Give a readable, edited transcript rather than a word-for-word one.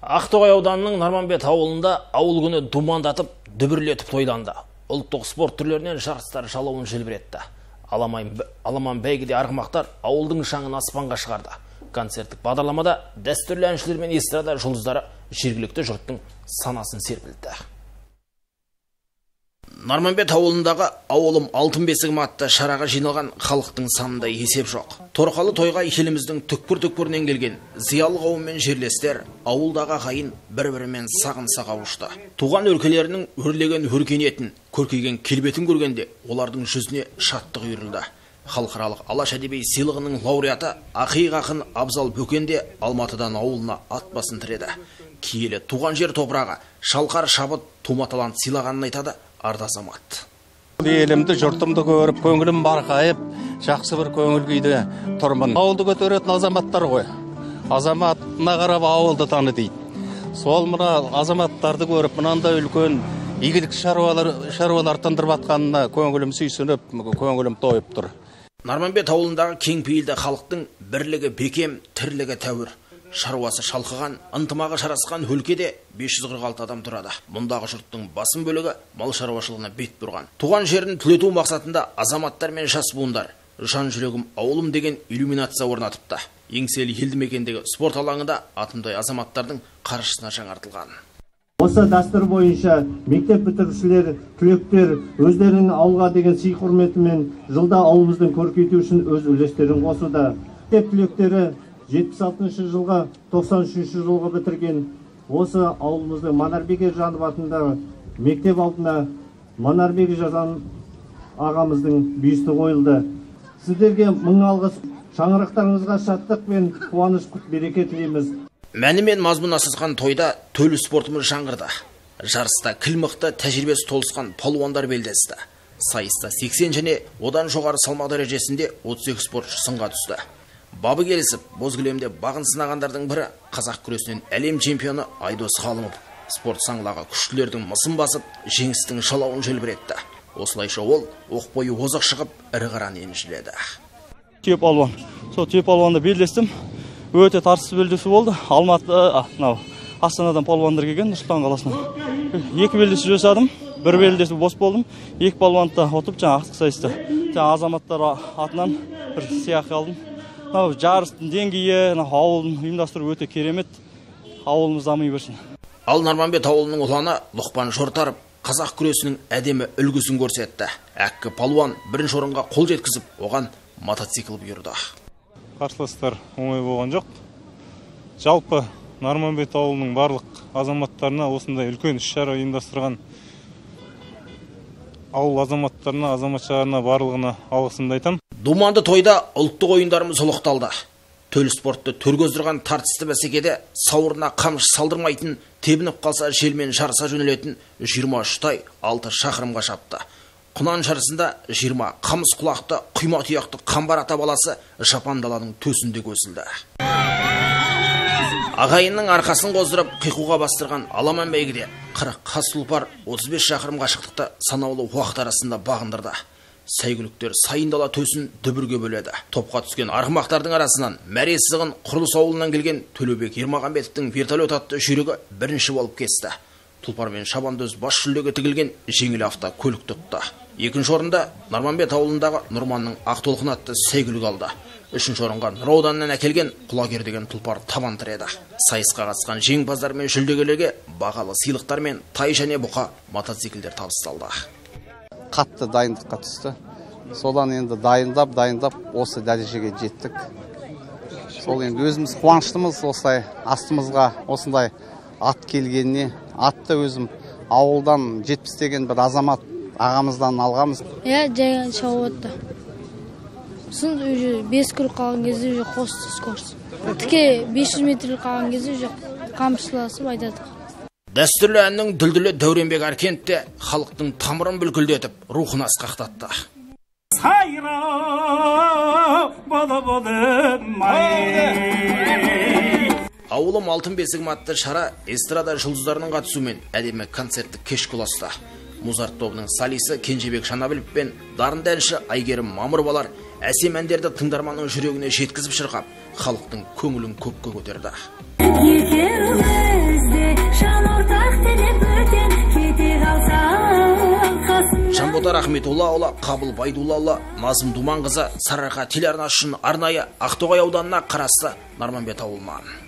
Ақтоғай ауданының Нарманбет ауылында ауыл күні думандатып, дүбірлетіп тойланды. Ұлттық спорт түрлерінен жарыстар жалауын желбіретті. Аламан бәйгеде арғымақтар ауылдың шаңын аспанға шығарды. Концерттік бағдарламада дәстүрлі әншілер мен эстрада жұлдыздары жергілікті жұрттың санасын серпілтті. Нарманбет ауылындағы «Ауылым алтын бесігім» атты шараға жиналған халықтың санында есеп жоқ. Торқалы тойға еліміздің түкпір-түкпірінен келген зиялы қауым мен жерлестер, ауылдағы ағайын бір-бірімен сағынса қауышты. Туған өлкелерінің өрлеген өркениетін, көркейген келбетін көргенде олардың жүзіне шаттық үйірілді. Халықаралық Алаш әдеби сыйлығының лауреаты, ақиық ақын Абзал Бөкен де Алматыдан ауылына ат басын тіреді. Киелі туған жер топырағы, шалқар шабыт, тума талант сыйлағанын айтады арда азамат. Елімді, жұртымды көріп, көңілім барқайып, жақсы бір көңіл күйде тұрмын. Ауылды көтеретін азаматтар ғой. Азаматына қарап ауылды таны дейді. Сол мына азаматтарды көріп, мынандай үлкен игілікті шаруалар тындырып жатқанына көңілім сүйсініп, көңілім тойып тұр. Нарманбет ауылындағы кең пейілді халықтың бірлігі бекем, тірлігі тәуір. Шаруасы шалқыған, ынтымағы жарасқан өлкеде 546 адам тұрады. Мұндағы жұрттың басым бөлігі мал шаруашылығына бет бұрған. Туған жерін түлету мақсатында азаматтар мен жас буындар «Жан жүрегім ауылым» деген иллюминация орнатыпты. Еңселі елді мекендегі спорт алаңында атымтай азаматтардың қаржысына жаңартылған. Осы дәстүр бойынша мектеп бітірушілер, түлектер өздерінің ауылға деген сый құрметімен жылда ауылымыздың көркейту үшін өз үлестерін қосуда. Мектеп түлектері 76 жылға, 93 жылғы бітірген осы ауылымыздың Манарбек Ержанов атындағы мектеп алдына Манарбек Ержан ағамыздың бюсті қойылды. Сіздерге мың алғыс, шаңырақтарыңызға шаттық пен қуаныш, құт береке тілейміз. Мәні мен мазмұны асасқан тойда төл спортымыз жаңғырды. Жарыста кіл мықты, тәжірибесі толысқан палуандар белдесті. Сайыста 80 және одан жоғары салмақ дәрежесінде 32 спортшы сынға түсті. Бабы келісіп, боз кілемде бағын сынағандардың бірі қазақ күресінен әлем чемпионы Айдос Ғалымов. Спорт саңлағы күштілердің мысын басып, жеңістің жалауын желбіретті. Осылайша ол оқ бойы озық шығып, ірі қараны еншіледі. Түйе палуан. Сол түйе палуанда белдестім. Өте тартысты белдесу болды. Алматы, мынау Астанадан палуандар келген, Нұр-Сұлтан қаласынан. Екі белдесу жасадым. Бір белдесу бос болдым. Екі палуанды да ұтып, жаңа ақтық сайысты. Жаңа азаматтар атынан бір сыйақы алдым. Мынау жарыстың деңгейі, мынау ауылдың ұйымдастыру өте керемет. Ауылымыз дами берсін. Ал Нарманбет ауылының ұланы Лұқпан Жортаров қазақ күресінің әдемі үлгісін көрсетті. Әккі палуан бірінші орынға қол жеткізіп, оған мотоцикл бұйырды. Қарсыластар оңай болған жоқ. Жалпы Нарманбет ауылының барлық азаматтарына, осындай үлкен іс-шара ұйымдастырған ауыл азаматтарына, азаматшаларына барлығына алғысымды айтамын. Думанды тойда ұлттық ойындарымыз ұлықталды. Төл спортты төрге оздырған тартысты бәсекеде сауырына қамшы салдырмайтын, тебініп қалса желмен жарыса жөнелетін 23 тай 6 шақырымға шапты. Құнан жарысында 20 қамыс құлақты, құйма тұяқты Қамбар ата баласы жапан даланың төсінде көсілді. Ағайынның арқасын қоздырып, қиқуға бастырған аламан бәйгеде 40 қас тұлпар 35 шақырым қашықтықты санаулы уақыт арасында бағындырды. Сәйгүліктер сайын дала төсін дүбірге бөледі. Топқа түскен арғымақтардың арасынан мәре сызығын Құрылыс ауылынан келген Төлеубек Ермағанбетовтің вертолет атты жүйрігі бірінші болып кесті. Тұлпар мен шабандоз бас жүлдеге тігілген жеңіл автокөлік тұтты. Екінші орында Нарманбет ауылындағы Нұрманның ақ толқын атты сәйгүлік алды. Үшінші орынға Нұра ауданынан әкелген Құлагер деген тұлпар табан тіреді. Сайысқа қатысқан жеңімпаздар мен жүлдегерлерге бағалы сыйлықтар мен тай және бұқа мотоциклдер табысталды. Қатты дайындыққа түсті. Содан енді дайындап, дайындап осы дәрежеге жеттік. Сол енді өзіміз қуаныштымыз, осылай астымызға осындай ат келгеніне. Атты өзім ауылдан 70 деген бір азамат ағамыздан алғанбыз. Иә, жай шауып өтті. Сосын уже 5 күн қалған кезде уже қосты скорость. Тіке 500 метр қалған кезде уже қамшыласып айдадық. Дәстүрлі әннің дүлдүлі Дәуренбек Аркенов те халықтың тамырын бүлкілдетіп, рухын асқақтатты. Сайрау болып ай. «Ауылым алтын бесігім» атты шара эстрада жұлдыздарының қатысуымен әдемі концерттік кешке ұласты. Музарт тобының солисі Кенжебек Жанабілов пен дарынды әнші Әйгерім Мамыровалар әсем әндерді тыңдарманның жүрегіне жеткізіп шырқап, халықтың көңілін көкке көтерді. Екеуміз Тоқтар Ахметуллаұлы, Қабыл Байдуллаұлы, Назым Думанқызы, Сарыарқа телеарнасы үшін арнайы Ақтоғай ауданына қарасты Нарманбет ауылынан.